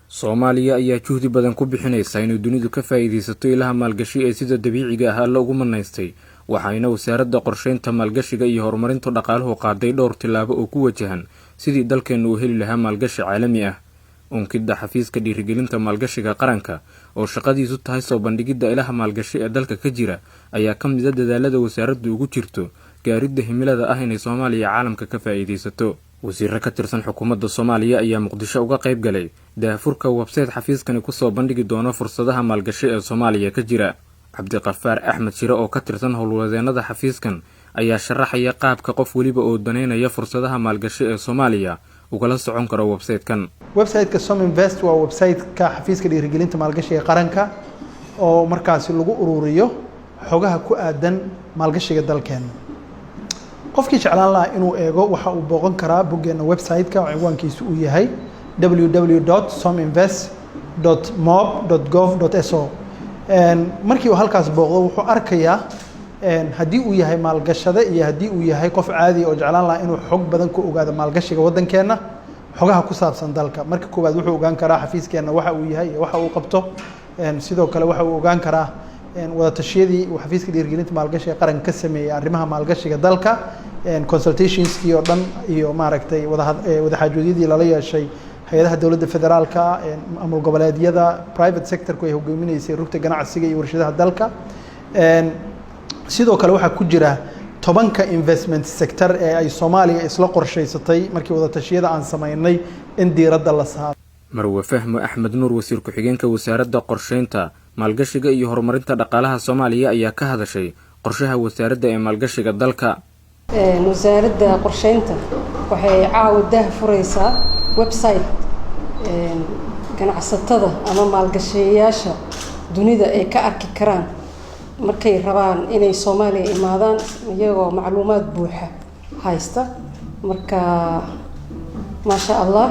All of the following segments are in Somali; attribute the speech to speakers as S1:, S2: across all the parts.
S1: Soomaaliya ayaa juhdi badan ku bixinaysa inay dunidu ka faa'iidaysato ilaha maalgashi ee sida dabiiciga ah Alla ugu manaystay, waxayna Wasaaradda Qorsheynta, Maalgashiga iyo Horumarinta Dhaqaaluhu qaaday dhowr tillaabo oo ku wajahan sidii dalkeennu uu heli lahaa maalgashi caalami ah. Unkidda Xafiiska Dhiirigelinta Maalgashiga Qaranka, oo shaqadiisu tahay soo bandhigidda ilaha maalgashi ee dalka ka jira, ayaa ka mid ah dadaalada wasaaraddu ugu jirto gaaridda himilada ah inay Soomaaliya caalamka ka faa'iidaysato. Wasiiro ka tirsan xukuumadda Soomaaliya ayaa Muqdisho uga qayb galay daahfurka website xafiiskani kusoo bandhigi doono fursadaha maalgashi ee Soomaaliya ka jira. Cabdiqafaar Axmed Shire oo ka tirsan howlwadeenada xafiiskan ayaa sharaxaya qaabka qof weliba oo daneynaya fursadaha maalgashi ee Soomaaliya ugala socon karo website-kan.
S2: Website-ka Sominvest waa website-ka Xafiiska Dhiirigelinta Maalgashiga Qaranka oo markaasi lagu ururiyo xogaha ku aadan maalgashiga dalkeena. Qofkii jeclaan lahaa inuu eego waxa uu booqan karaa boggeena website-ka oo ciwaankiisu uu yahay www.sominvest.mob.gov.so. Markii uu halkaas booqdo, wuxuu arkayaa haddii uu yahay maalgashade iyo haddii uu yahay qof caadi oo jeclaan lahaa inuu xog badan ku ogaado maalgashiga waddankeenna, xogaha ku saabsan dalka. Marka koowaad, wuxuu ogaan karaa xafiiskeenna waxa uu yahay iyo waxa uu qabto. Sidoo kale, waxa uu ogaan karaa wadatashyadii uu Xafiiska Dhiirigelinta Maalgashiga Qaranka ka sameeyey arrimaha maalgashiga dalka, consultationskii oo dhan iyo maaragtay wadaxaajoodyadii lala yeeshay hay-adaha dowladda federaalka, maamul goboleedyada, private sectorku ay hogaaminaysay Rugta Ganacsiga iyo Warshadaha dalka. Sidoo kale, waxaa ku jira 10-ka investment sector ee ay Soomaaliya isla qorshaysatay markii wadatashyada aan sameynay in diiradda la saaro.
S1: Marwe Fahmo Axmed Nuur, wasiir ku-xigeenka Wasaaradda Qorsheynta, Maalgashiga iyo Horumarinta Dhaqaalaha Soomaaliya, ayaa ka hadashay qorshaha wasaaradda ee maalgashiga dalka.
S3: Wasaaradda Qorsheynta waxay caawa daah fureysaa website ganacsatada ama maalgashayaasha dunida ay ka arki karaan markay rabaan inay Soomaaliya imaadaan, iyagoo macluumaad buuxa haysta. Marka, maasha Allah,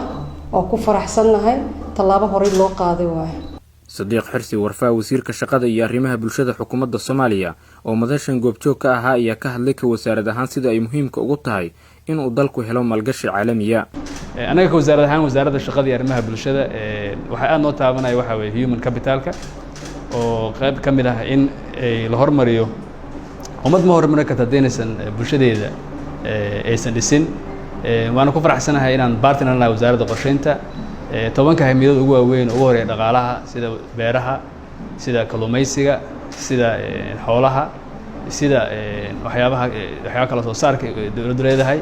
S3: waan ku faraxsannahay, tallaabo horey loo qaaday waayo.
S1: Sadiiq Xirsi Warfaa, wasiirka Shaqada iyo Arrimaha Bulshada xukuumadda Soomaaliya oo madashan goobjoog ka ahaa, ayaa ka hadlay ka wasaarad ahaan sida ay muhiimka ugu tahay inuu dalku helo maalgashi caalamiya.
S4: Annaga ka wasaarad ahaan, Wasaaradda Shaqada iyo Arrimaha Bulshada, waxaa aad noo taabanaya waxaa weeye human capitalka, oo qayb ka mid ah in la hormariyo. Ummad ma horumarin karta haddaynaysan bulshadeeda aysan dhisin. Waana ku faraxsanahay inaan partner nahay Wasaaradda Qorsheynta 10-ka hamiyadood ugu waaweyn, ugu horeeya dhaqaalaha, sida beeraha, sida kalluumaysiga, sida xoolaha, sida waxyaabaha waxyaaba kala soo saarka dowladdu leedahay,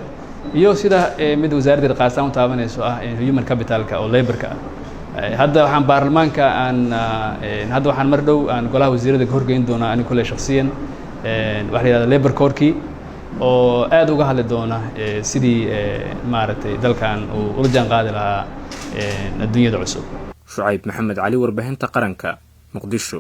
S4: iyo sida mid wasaaradda qaasaan u taabanayso ah human capitalka oo laborka ah. Hadda waxaan baarlamaanka aan hadda waxaan mar dhow aan golaha wasiirada ka horgeyn doonaa, ani kule shaksiyan, waxa la yihahda labor codekii oo aad uga hadli doona sidii maaragtay dalkan uu ula jaan qaadi lahaa adduunyada cusub.
S1: Shucayb Maxamed Cali, Warbaahinta Qaranka, Muqdisho.